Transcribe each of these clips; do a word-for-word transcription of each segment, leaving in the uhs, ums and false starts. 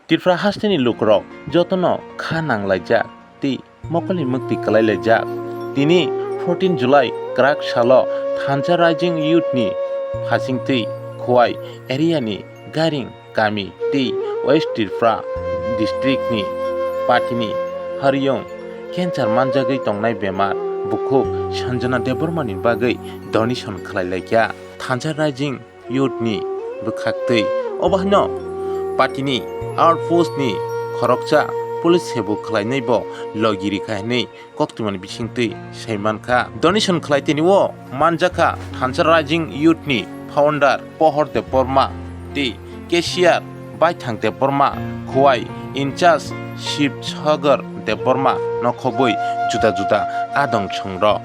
Tripura hasteni lukurok jotono kha nanglaijak tei mokolni mwktwi kwlailaijak. Tini fourteen July kwrak salo Thansa Rising Youth ni phasingtwi Khowai area ni Garing kami tei West Tripura district ni party ni Hariyong cancer manjagwi tongnai bemar bukhuk Sanjana Debbarma ni bagwi donation khlailaikha Thansa Rising Youth ni bwkhaktwi. Obo haino party ni outpost ni khoroksa police sebo khlainai bo logi rikha hinwi koktwmani bisingtwi sai mankha. Donation khlai tini o manjakha Thansa Rising Youth ni founder Pohor Debbarma tei cashier Baithang Debbarma, Khowai in-charge Shiv Sagar Debbarma no khobwi juda juda adong songrok.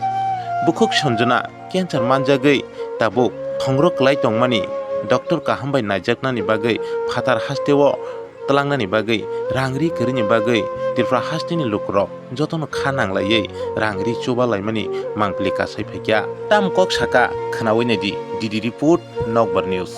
Bukhuk Sanjana cancer manjagwi tabuk thongro kwlai tongmani doctor kaham bai naijaknani bagwi phatar hasteo tlangnani bagwi rang ri kwrwini bagwi Tripura hasteni lukurok jotono kha nanglaiwi rang ri chuba laimani mangpili kasai phaikha. Tam kok saka khwnawi naidi D D Report, Nokbar News.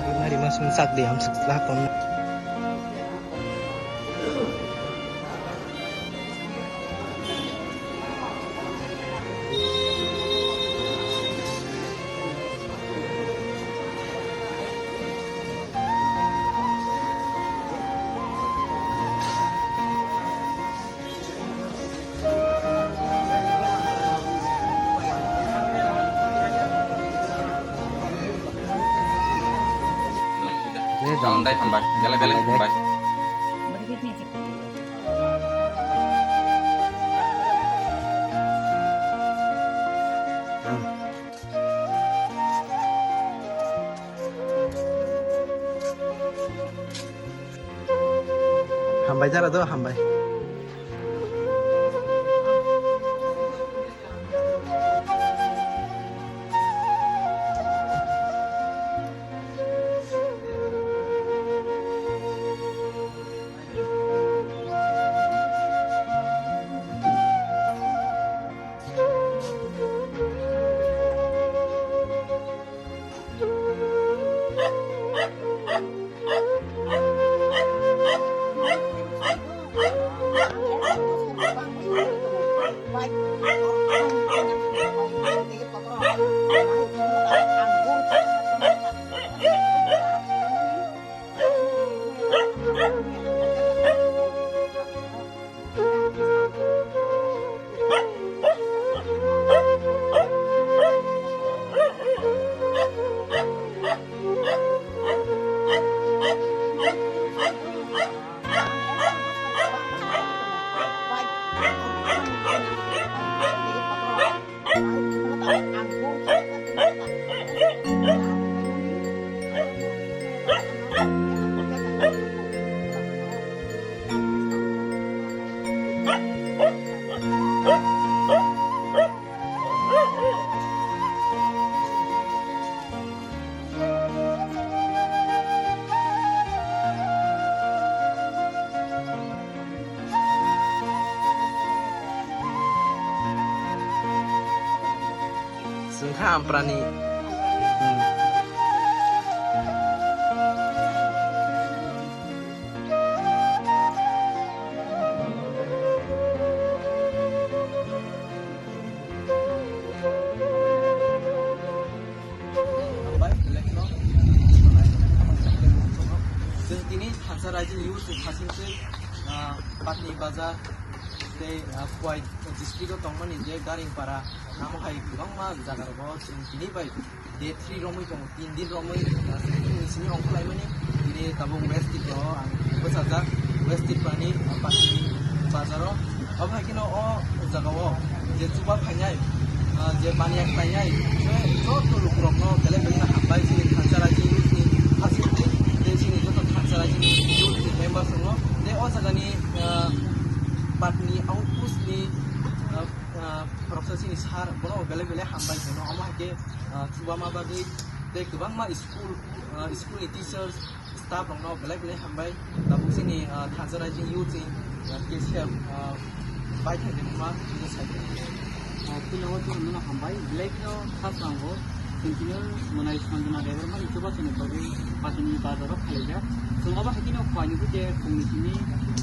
Rima rima sung sak di ham sak sak kon. Dai hambai, belai belai hambai. Hambai jara do, hambai. Sengkha amprani. Hmm. Chwng tini Thansa Raijini youth ni phasingtwi, ah, Patni Bazar. Tei, ah, Khowai district o tongmani je Garingpara, amo hai kwbangma jaga rogo chwng tini bai day three romwi tongo, tin din romwi, ah, sini ongkhorlaimani tini tabuk West Tripura o ang bwchajak, West Tripura ni, ah, Patini bazar o. Abo hai kheno o jaga o je chuba phainai, ah, je baniya khlainai, je joto lukurokno belai belai hambai chini thansa raijini youth ni hasing tei, tei chini joto thansa raijini youth ni members rokno tei o jaga ni, ah, Patini outpost ni, ah, ah, khoroksa chini sir, bono belai belai hambai khaino. Omo hai khe, ah, chuba ma bagwi tei kwbangma school, ah, school ni teachers, staff rokno belai belai hambai. Tabuk chini, ah, thansa raijini youth ni, ah, K C F, ah, bai thai de ma chini sai. Ah, puila o chini nono hambai, belai kheno khas nango. Chwng tini mwnai sandwna debor mani chuba chini bagwi patini bazar o khailaijak. Chwng obo hai kheno Khowai ni bwkhe chwngni tini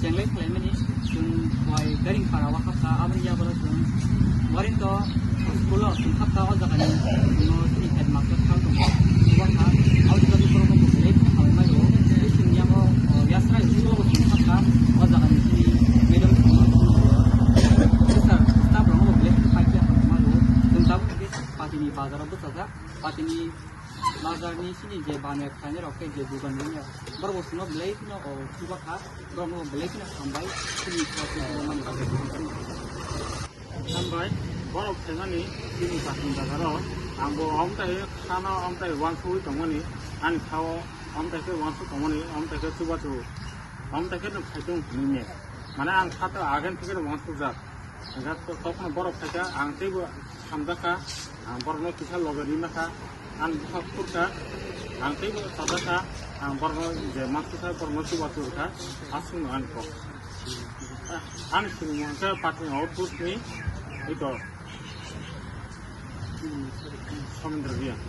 chenglai khwlaimani, chwng Khowai Garingpara o hapkha, aboni yagulo chwng Warinto school o chwng hapkha, o jagani chwngno chini headmaster sir tongo, chuba kha, abo jagani borokno bo belai khe hambai mano, tei chwng yango, o, Yasrai school o bo chwng hapkha, o jagani chini madam sir, staff rokno bo belai khe pai khe hambai mano, chwng tabuk khe patini bazar o bwchajak, patini bazar ni chini je baniya khlainai rok tei je dugan rwnai rok, borok bo chwngno belai kheno, o, chuba kha, borok no belai kheno hambai, chini hambai, borok phaimani chini Patini bazar o, ang bo amtai khana amtai uansugwi tongmani, ani kha o amtai khe uansuk tongmani, amtai khe chubachu, amtai khe no phaitung hinwi ne, mane ang kha to agen theke no uansukjak. Hingkha to-, tokno borok phaikha, ang teibo hamjakha, ang borokno kisa loge rimkha, ang bwkha phurkha, ang teibo chajakha, ang borokno je mansukha, borokno chubachu rwkha, aswkno ani kok. Ani swrwngmung khe Patini outpost ni ito Somendra Reang.